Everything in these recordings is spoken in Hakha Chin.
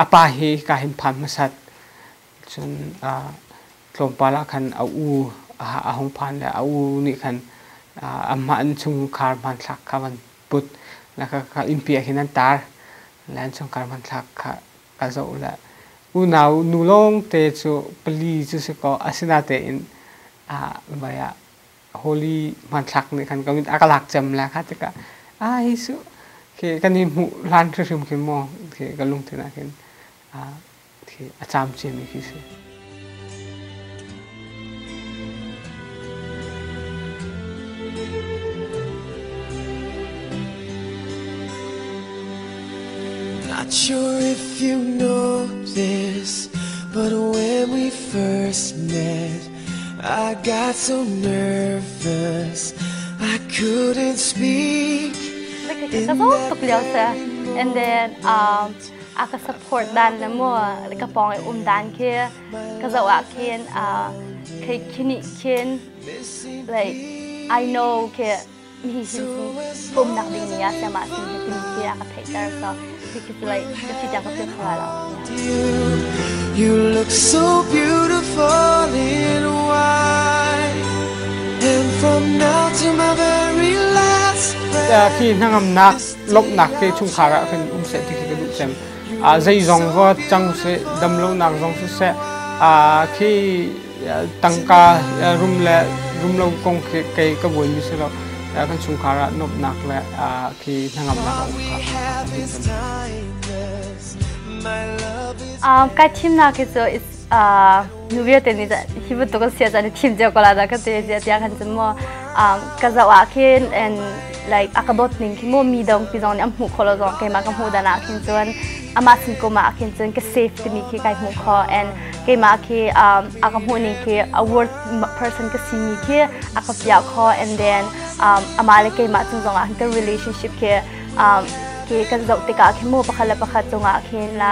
A pa hi ka hin phan hmasat cun tlawmpal ah khan a u a hung phan le a u nih khan amah an chungkhar hmanthlak kha van put le kha innpi ah khin an tar le an chungkhar hmanthlak kha ka zoh le unau nu lawngte cu pali cu si kaw asinatein vai ah Holy hmanthlak nih khan ka mit a ka lak cem le kha tikah ah hi su khi kan i hmuh hlan hrimhrim khi maw khi ka lungthin ah khin khi a caam ciami khi si. Not sure if you know this, but when we first met, I got so nervous I couldn't speak. Ka zo tuk lio se. And then a ka support dan le mu ka pong i um dan khi ka zoh ah khin khi khini khin like I know khi mi hi um nak ding ni ah siama sin he timi khi a ka theihter so khi khi like ka thi ka feel kho lo. You look so beautiful in white and from now to my very last breath. Khi hnangamnak lawmhnak khi chungkhar ah khin um seh ti khi ka duh cem. Zeizong va cang seh, damlonak zong siseh, khi tangka rum le rum lo kong khi kei ka buaimi si lo. Kan chungkhar ah nuamhnak le khi hnangamnak a um kha. Kai thimnak hi cu nu vialte nih hi bantuk an sia caan thim cio ko la dah ka ti tiah khan cun maw ka zoh ah khin and like a ka dawt ning khi maw mi dong pi zong nih an hmuh khawh lo zong keimah ka hmuh dan ah khin cun amah sin kum ah khin cun ka safe timi khi kai hmuh khawh and keimah khi a ka hmuh ning khi a worth person ka si mi khi a ka piah khawh and then amah le keimah cung zong ah kan relationship khi khi kan zoh tikah khin mu pakhat le pakhat cungah khin la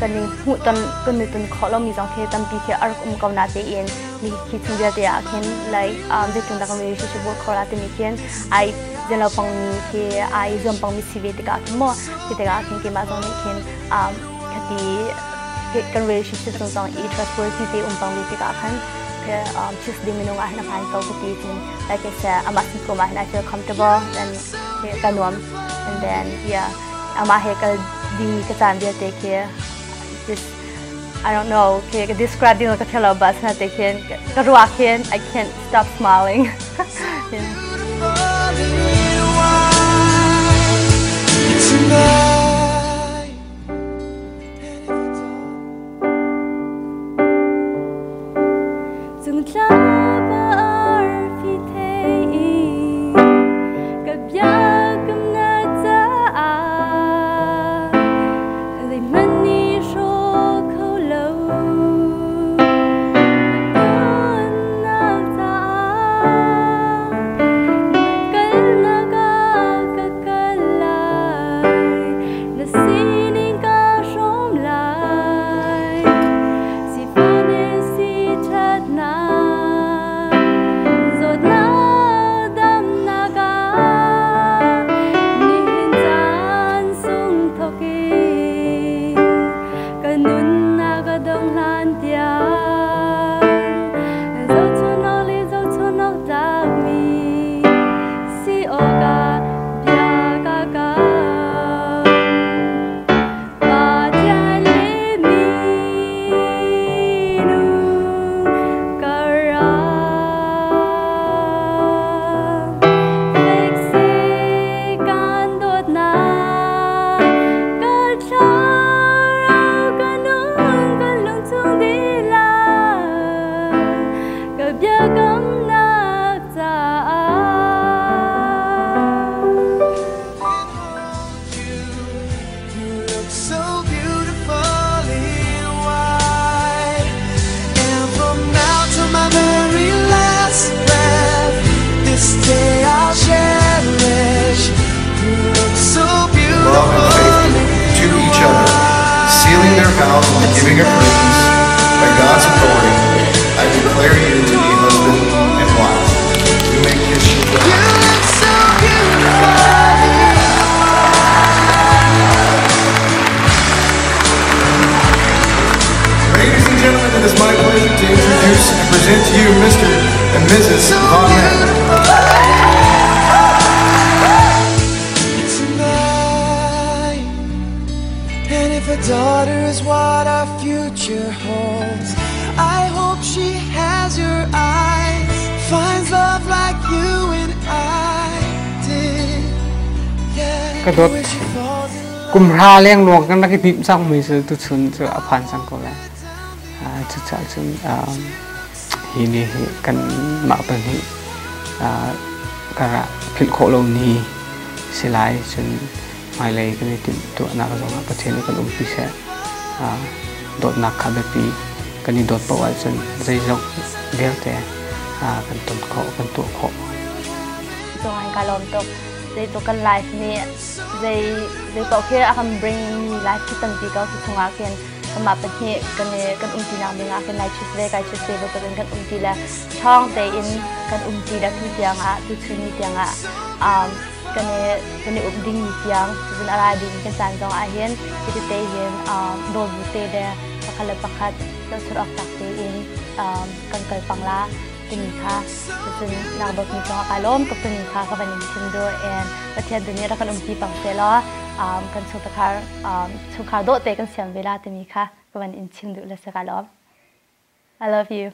kan i hmuh ton kan i ton khawh lomi zong khi tampi khi a rak um ko na tein mi khi chung vialte ah khin like zeitin dah kan relationship work kho la timi khin ai zen lo pang mi khi ai zuam pang mi si ve tikah khin maw khi tikah khin keimah zong nih khin khati kan relationship zong zong i trustworthy te um pang ve tikah khan choose ding minung ah hin a hmaan ko ka ti cun like I said amah sin ko ma hin I feel comfortable and ka nuam and then yeah amah he kal ding ka caan vialte khi just I don't know khi ka describe ding ka thiam lo but sana te khin ka ruah khin I can't stop smiling. Yeah. Love and faithful to each other, sealing their vows and the giving of rings by God's authority. I declare you to be husband and wife. You may kiss your bride. You look so beautiful. it is my pleasure to introduce and present to you Mr. and Mrs. Von Mann. Tonight. And if a daughter is what our future holds, I hope she has your eyes, finds love like you and I did. Yeah, Ka dawt. when she falls in love. Kum hra leng luang kan rak i timh cang mi cu tuchun cu a phan cang ko lai. Cucaah cun hi ni hi kan mah pahnih karah philh khawh lo ni si lai. Cun hmailei kan i timh tuahnak zongah Pathian nih kan umpi seh. Dawtnak kha biapi kan i dawt paoh ahcun zeizong vialte kan ton khawh, kan tuah khawh. Cungah ka lawm tuk. Zeitluk kan life nih zei zei paoh khi a kan bring mi life khi tampi ko cu chungah khin kanmah pahnih kan i kan umti nak ding ah khin nai choose ve kai choose ve bantuk in kan umti le ṭhawng tein kan umti le tu tiang ah tu chun ni tiang ah kan i kan i um ding mi tiang cun a ra ding kan caan zong ah hin hiti te hin dawt bu te le pakhat le pakhat zohchunh awk tlak tein kan kal pang la timi kha cun nak dawtmi cungah kai lawm tuk timi kha ka van in chim duh. And Pathian tu nih rak kan umpi pang seh law kan chungkhar chungkhar dawh te kan siam ve la timi kha ka van in chim duh le si. Ka lawm. I love you.